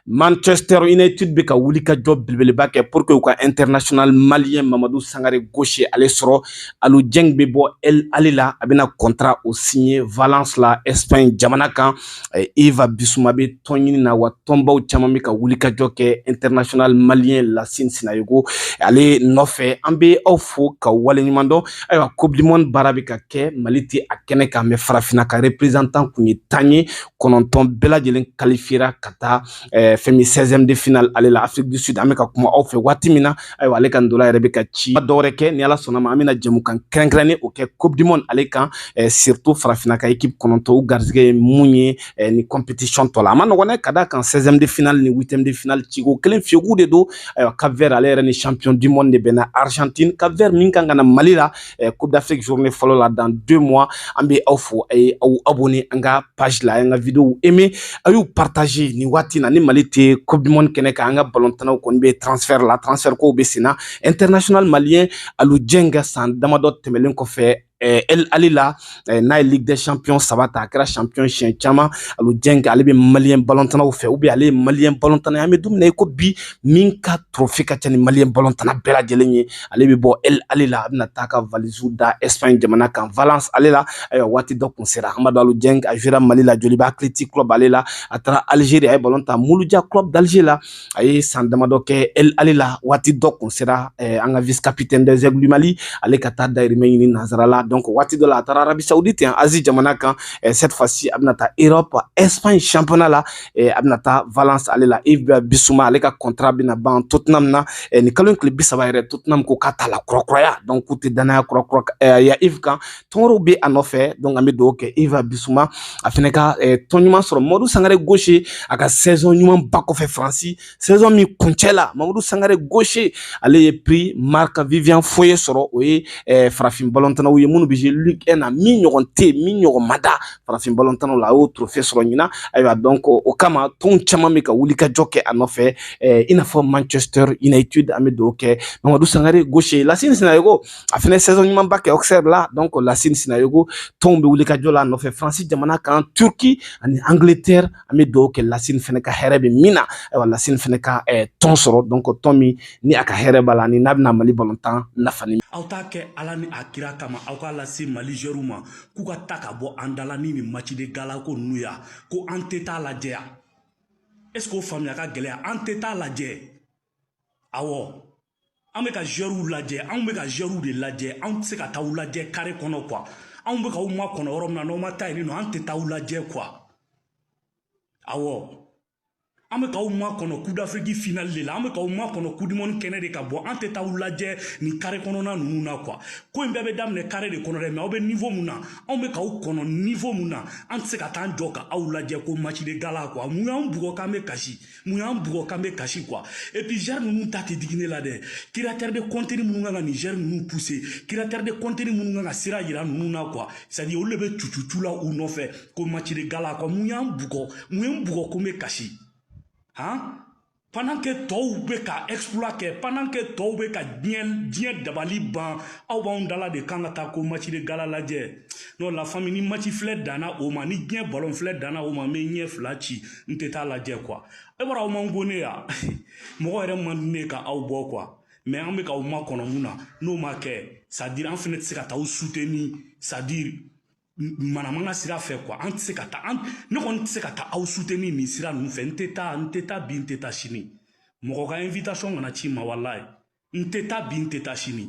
Manchester United bɛ ka wuli ka jɔ belebeleba kɛ pour que u ka international malien Mamadou Sangare Gaucher ale sɔrɔ. Aliou Dieng bɛ bɔ El Ahly la, a bɛna contrat o signer Valence la, Espagne jamana kan. Yves Bissouma bɛ tɔn ɲini na, wa tɔnbaw caman bɛ ka wuli ka jɔ kɛ international malien Lassine Sinayogo ale nɔfɛ. An bɛ aw fo ka waleɲuman dɔn. Ayiwa, Coupe du monde baara bɛ ka kɛ, Mali tɛ a kɛnɛ kan, mais farafinna ka représentant kun ye 10 ye, 9 bɛɛ lajɛlen qualifiera ka taa fɛn min 16e de finale ale la. Afrique du Sud, an bɛ ka kuma aw fɛ waati min na, ayiwa, ale ka ndola yɛrɛ bɛ ka ci. Dɔwɛrɛ kɛ, ni Ala sɔnna ma, an bɛna jɛmukan kɛrɛnkɛrɛnnen o kɛ Coupe du monde ale kan, surtout farafinna ka équipe 9, u garisɛgɛ ye mun ye ni compétition tɔ la. A ma nɔgɔn dɛ, ka d'a kan 16e de finale ni 8e de finale ciko kelen fiyewu de don. Ayiwa, Cap Vert ale yɛrɛ ni champion du monde de bɛnna, Argentine. Cap Vert min kan ka na Mali la Coupe d'Afrique journée fɔlɔ la dans 2 mois. An bɛ aw fo, a ye aw abonné an ka page la, a y'an ka vidéo aimer, a y'u partager. Nin waati na ni Mali tɛ Coupe du monde kɛnɛ kan, an ka balontannaw kɔni bɛ transfert la, transfert kow bɛ sen na. International malien Aliou Dieng, san damadɔ tɛmɛlen kɔfɛ El Ahly la, n'a ye Ligue des champions saba ta, a kɛra champion siɲɛ caman. Aliou Dieng, ale bɛ malien balontannaw fɛ, ou bien ale ye malien balontanna ye, an bɛ don min na i ko bi, min ka trophée ka ca ni malien balontanna bɛɛ lajɛlen ye. Ale bɛ bɔ El Ahly la, a bɛna taa ka valise da Espagne jamana kan, Valence ale la. Ayiwa, waati dɔ kun sera. An b'a dɔn, Aliou Dieng a jouera Mali la, Joliba Athletic Club ale la. A taara Algérie, a ye ballon ta Mouloudia Club d'Alger la. A ye san damadɔ kɛ El Ahly la. Waati dɔ kun sera an ka vice capitaine des Aigles du Mali, ale ka taa dayirimɛ ɲini nanzara la. Donc waati dɔ la, a taara Arabie Saoudite yan, Asie jamana kan. Cette fois-ci, a bɛna taa Europe, Espagne championnat la, a bɛna taa Valence ale la. Yves Bissouma, ale ka contrat bɛna ban Tottenham na nin kalo in tile 30 yɛrɛ. Tottenham ko k'a t'a la kurakuraya, donc k'u tɛ danaya kurakura ya Yves kan, tɔn wɛrɛw bɛ a nɔfɛ. Donc an bɛ dugawu kɛ Yves Bissouma, a fana ka tɔn ɲuman sɔrɔ. Mamadou Sangare Gaucher, a ka saison ɲuman ba kɔfɛ Faransi, saison min kuncɛ la, Mamadou Sangare Gaucher ale ye prix Marc Vivien Foé sɔrɔ. O ye farafin balontannaw ye minnu bɛ jouer Ligue 1 na, min ɲɔgɔn tɛ yen, min ɲɔgɔn ma da farafin balontannaw la, a y'o trophée sɔrɔ ɲinan. Ayiwa, donc o kama tɔnw caman bɛ ka wuli ka jɔ kɛ a nɔfɛ, i n'a fɔ Manchester United. An bɛ dugawu kɛ Mamadou Sangare Gaucher. Lassine Sinayogo, a fana saison ɲumanba kɛ Auxerre la. Donc Lassine Sinayogo, tɔnw bɛ wuli ka jɔ la a nɔfɛ, Faransi jamana kan, Turquie ani Angleterre. An bɛ dugawu kɛ Lassine fana ka hɛrɛ bɛ min na. Ayiwa, Lassine fana ka tɔn sɔrɔ, donc tɔn min ni a ka hɛrɛ b'a la, ani n'a bɛna Mali balontan nafa ni. Aw t'a kɛ Ala ni a kira kama, aw k'a lase Mali joueurs ma k'u ka ta ka bɔ an da la ni nin match de gala ko ninnu ya, ko an tɛ taa lajɛ ya. Est ce que o faamuya ka gɛlɛya? An tɛ taa lajɛ. Awɔ, an bɛ ka joueurs lajɛ, anw bɛ ka joueurs de lajɛ, anw tɛ se ka taa aw lajɛ carré kɔnɔ quoi. Anw bɛ k'aw makɔnɔ yɔrɔ min na, n'aw ma taa yen nɔ, an tɛ taa aw lajɛ quoi. Awɔ, an bɛ k'aw makɔnɔ Coupe d'Afrique finale de la, an bɛ k'aw makɔnɔ Coupe du monde kɛnɛ de ka bɔ, an tɛ taa aw lajɛ nin carré kɔnɔna ninnu na quoi. Ko in bɛɛ bɛ daminɛ carré de kɔnɔ dɛ, mais aw bɛ niveau mun na, anw bɛ k'aw kɔnɔ niveau mun na, an tɛ se ka taa an jɔ ka aw lajɛ ko match de gala quoi. Mun y'an bugɔ k'an bɛ kasi? Mun y'an bugɔ k'an bɛ kasi quoi? Et puis joueurs ninnu ta tɛ digi ne la dɛ. Créateur de contenu minnu kan ka nin joueurs ninnu pousser, créateur de contenu minnu kan ka sira yira ninnu na quoi, c'est à dire olu de bɛ cucucu la u nɔfɛ ko match de gala quoi. Mun y'an bugɔ? Mun ye n bugɔ ko n bɛ kasi han, pendant que tɔw bɛ ka exploit kɛ, pendant que tɔw bɛ ka diɲɛ dabali ban, aw b'anw dala de kan ka taa ko match de gala lajɛ? Non, la famille, ni match filɛ danna o ma, ni diɲɛ ballon filɛ danna o ma, n bɛ ɲɛ fila ci, n tɛ taa lajɛ quoi. E bɔra, aw man go ne ya, mɔgɔ yɛrɛ man di ne ka aw bɔ quoi. Mais an bɛ k'aw makɔnɔ mun na? N'o ma kɛ, c'est à dire an fɛnɛ tɛ se ka taa aw soutenir, c'est à dire manamana sira fɛ quoi. An tɛ se ka taa, an ne kɔni tɛ se ka taa aw soutenir nin sira ninnu fɛ. N tɛ taa, n tɛ taa bi, n tɛ taa sini. Mɔgɔ ka invitation kana ci n ma, walayi, n tɛ taa bi, n tɛ taa sini.